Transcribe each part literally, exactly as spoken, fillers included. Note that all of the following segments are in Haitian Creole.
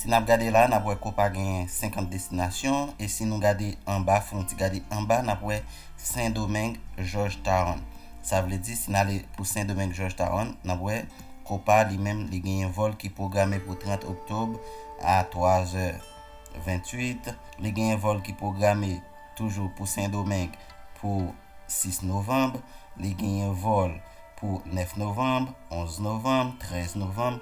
Si n ap gade la, n ap wè Copa genyen senkant destinasyon, e si nou gade anba, fè yon ti gade anba, n ap wè Sendomeng, Georgetown. Sa vle di, si n ale pou Sendomeng, Georgetown, n ap wè Copa li menm, li genyen vòl ki pwograme pou trant oktòb a twa zè ventuit. Li genyen vòl ki pwograme toujou pou Sendomeng pou sis novanm. Li genyen vòl pou nèf novanm, onz novanm, trèz novanm.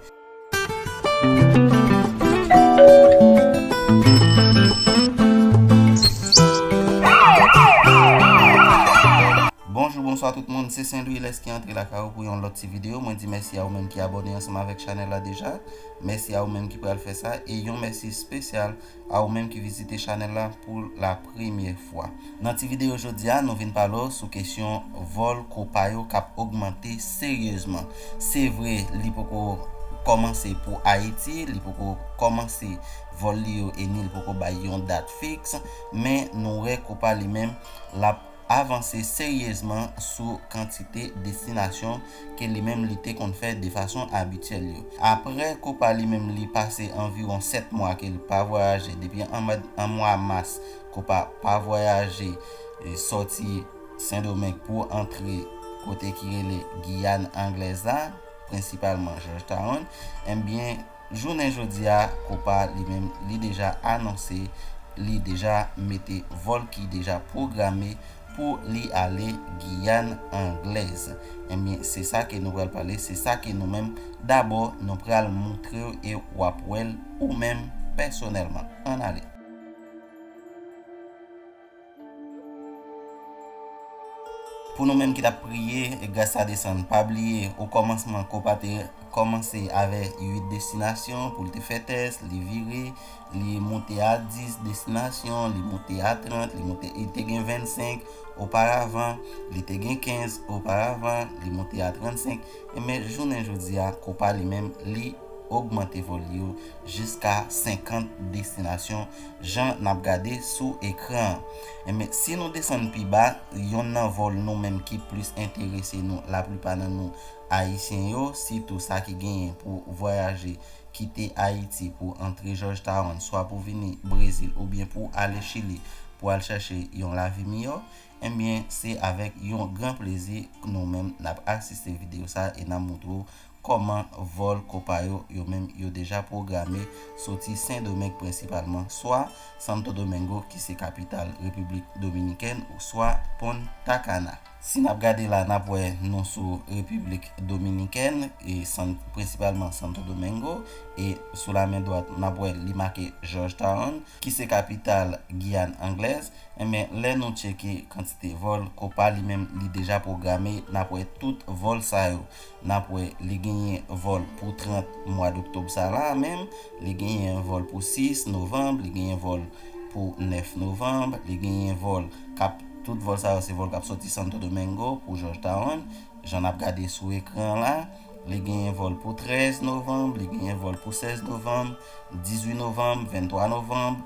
Bonjou, bonswa tout moun, se Saint Louis Lès ki antre lakay ou pou yon lòt ti videyo. Mwen di mèsi a ou menm ki abòne ansanm avèk chanèl la deja. Mèsi a ou menm ki pral fè sa, e yon mèsi espesyal a ou menm ki vizite chanèl la pou la premyè fwa. Nan ti videyo jodi a, nou vin pale w sou kesyon vòl Copa yo k ap ogmante seryezman. Se vre, li poko kòmanse pou Ayiti, li poko kòmanse vòl li yo e ni li poko bay yon dat fiks, men nou wè Copa li menm, l ap avanse seryezman sou kantite destinasyon ke li menm li te konn fè de fason abityèl yo. Apre Copa li menm li pase anviwon sèt mwa ke l pa vwayaje, depi an mwa, an mwa mas, Copa pa vwayaje, e, sòti Sendomeng pou antre kote ki rele Giyàn Anglèz la, prensipalman Georgetown, ebyen, jounen jodi a, Copa li menm, li deja anonse, li deja mete vòl ki deja pwograme pou li ale Giyàn Anglèz. Ebyen, se sa ke nou pral pale, se sa ke nou menm, dabò, nou pral montre w e w ap wè l ou menm pèsonèlman. Ann ale. Pou nou menm ki t ap priye, e gras la desann, pa bliye, o kòmansman, Copa te kòmanse avè uit destinasyon pou l te fè tès, li vire, li monte a dis destinasyon, li monte a trant, li monte, li te gen vennsenk oparavan, li te gen kenz oparavan, li monte a trannsenk. Ebyen, jounen jodi a, Copa li menm, li ogmante vòl yo jiska senkant destinasyon, jan n ap gade sou ekran an. Ebyen, si nou desann pi ba, yonn nan vòl nou menm ki plis enterese nou, laplipa nan nou Ayisyen yo, sitou sa ki genyen pou vwayaje kite Ayiti pou antre Georgetown, swa pou vini Brezil oubyen pou ale Chili pou al chèche yon lavi miyò, ebyen, se avèk yon gran plezi nou menm n ap asiste videyo sa a e n ap montre w kòman vòl Copa yo, yo menm, yo deja pwograme soti Sendomeng prensipalman, swa Santo Domingo, ki se kapital Repiblik Dominikèn, oswa Punta Cana. Si n ap gade la, n ap wè nou sou Repiblik Dominikèn, e San-, prensipalman Santo Domingo, e sou lamen dwat, n ap wè li make Georgetown, ki se kapital Giyàn Anglèz. Ebyen, lè nou tcheke kantite vòl, Copa li menm, li deja pwograme, n ap wè tout vòl sa yo. N ap wè, li genyen vòl pou trant mwa doktòb sa la menm, li genyen vòl pou sis novanm, li genyen vòl pou nèf novanm, li genyen vòl k ap, tout vòl sa yo se vòl k ap sòti Santo Domingo pou Georgetown, jan n ap gade sou ekran la. Li genyen vòl pou trèz novanm, li genyen vòl pou sèz novanm, dizuit novanm, venntwa novanm,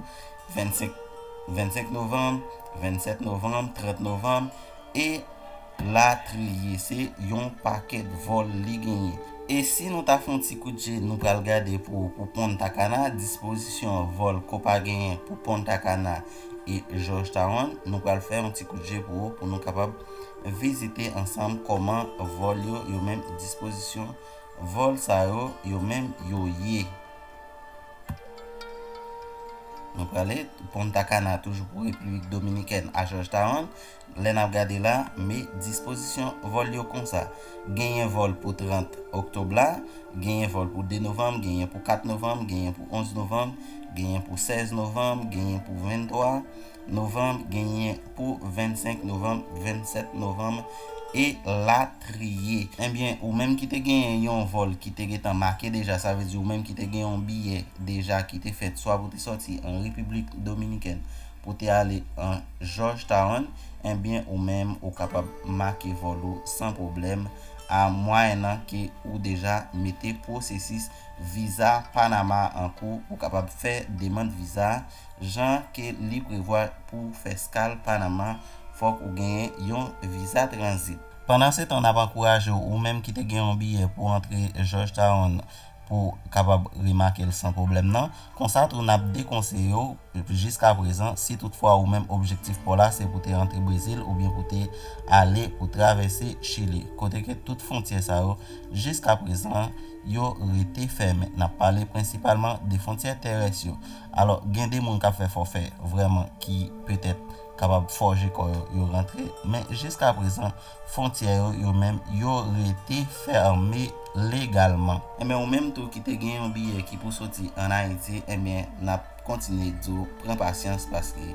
vennsenk, vennsenk novanm, vennsèt novanm, trant novanm, e latriye. Se yon pakèt vòl li genyen. E si nou ta fè yon ti kout je, nou pral gade pou, pou Punta Cana, dispozisyon vòl Copa genyen pou Punta Cana e Georgetown. Nou pral fè yon ti kout je pou, pou nou kapab vizite ansanm kòman vòl yo, yo menm dispozisyon vòl sa yo, yo menm yo ye. Nou prale Punta Cana, toujou pou Repiblik Dominikèn, a Georgetown. Lè n ap gade la, men dispozisyon vòl yo konsa. Genyen vòl pou trant oktòb la, genyen vòl pou de novanm, genyen pou kat novanm, genyen pou onz novanm, genyen pou sèz novanm, genyen pou venntwa novanm, genyen pou vennsenk novanm, vennsèt novanm, e latriye. Ebyen, ou menm ki te genyen yon vòl ki te gentan make deja, sa vle di ou menm ki te gen yon biyè deja ki te fèt swa pou te sòti an Repiblik Dominikèn pou te ale an Georgetown, ebyen, ou menm ou kapab make vòl ou san pwoblèm, a mwayennan ke ou deja mete pwosesis viza Panama an kou, ou kapab fè demann viza jan ke li prevwa pou fè eskal Panama, fòk ou genyen yon viza tranzit. Pandansetan, n ap ankouraje w, ou menm ki te gen yon biyè pou antre Georgetown pou kapab remake l san pwoblèm nan. Konsa tou n ap dekonseye w jiska prezan si toutfwa ou menm objektif pa w la se pou te rantre Brezil oubyen pou te ale pou travèse Chili, kote ke tout fwontyè sa yo jiska prezan yo rete fèmen. N ap pale prensipalman de fwontyè terès yo. Alò, gen de moun k ap fè fòfè vrèman ki petèt kapab fòje kò yo, yo rantre, men jiska prezan fwontyè yo, yo menm, yo rete fèmen legalman. Enben, ou menm tou ki te gen yon biyè ki pou soti ann Ayiti, enben, n ap kontinye di w pran pasyans, paske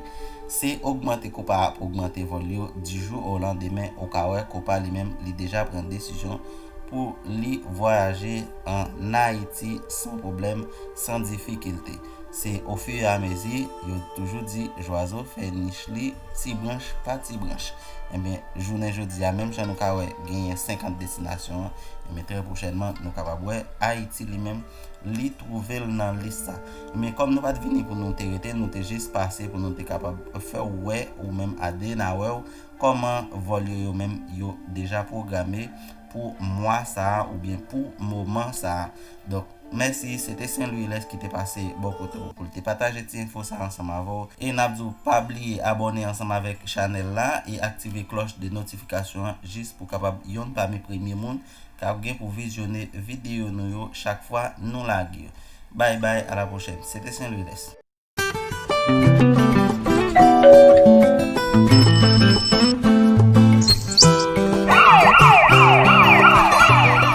se ogmante kou pa ap ogmante vòl yo di jou o landemen, ou ka wè kou pa li menm li deja pran desizyon pou li vwayaje ann Ayiti san pwoblèm, san difikilte. Se ofiramezi, yo toujou di jwazo fè nich li ti branch pa ti branch. Enben, jounen jodi a, menm jan nou ka wè genyen senkant destinasyon an, enben, trè pwochènman, nou kapab wè Ayiti li menm, li twouve l nan lis sa. Enben, kòm nou pa t vini pou nou te rete, nou te jis pase pou nou te kapab fè w wè, ou menm Aden a wè w, kòman vòl yo, yo menm, yo deja pwograme pou mwa sa a oubyen pou moman sa a. Donk, mèsi, se te Saint Louis Lès ki te pase bò kote w pou l te pataje ti enfo sa ansanm avè w. E n ap di w pa bliye abòne ansanm avèk chanèl la e aktive klòch de notifikasyon an jis pou kapab yonn pami premye moun k ap gen pou vizyone videyo nou yo chak fwa nou lage yo. Bay bay, a la pwochèn. Se te Saint Louis Lès.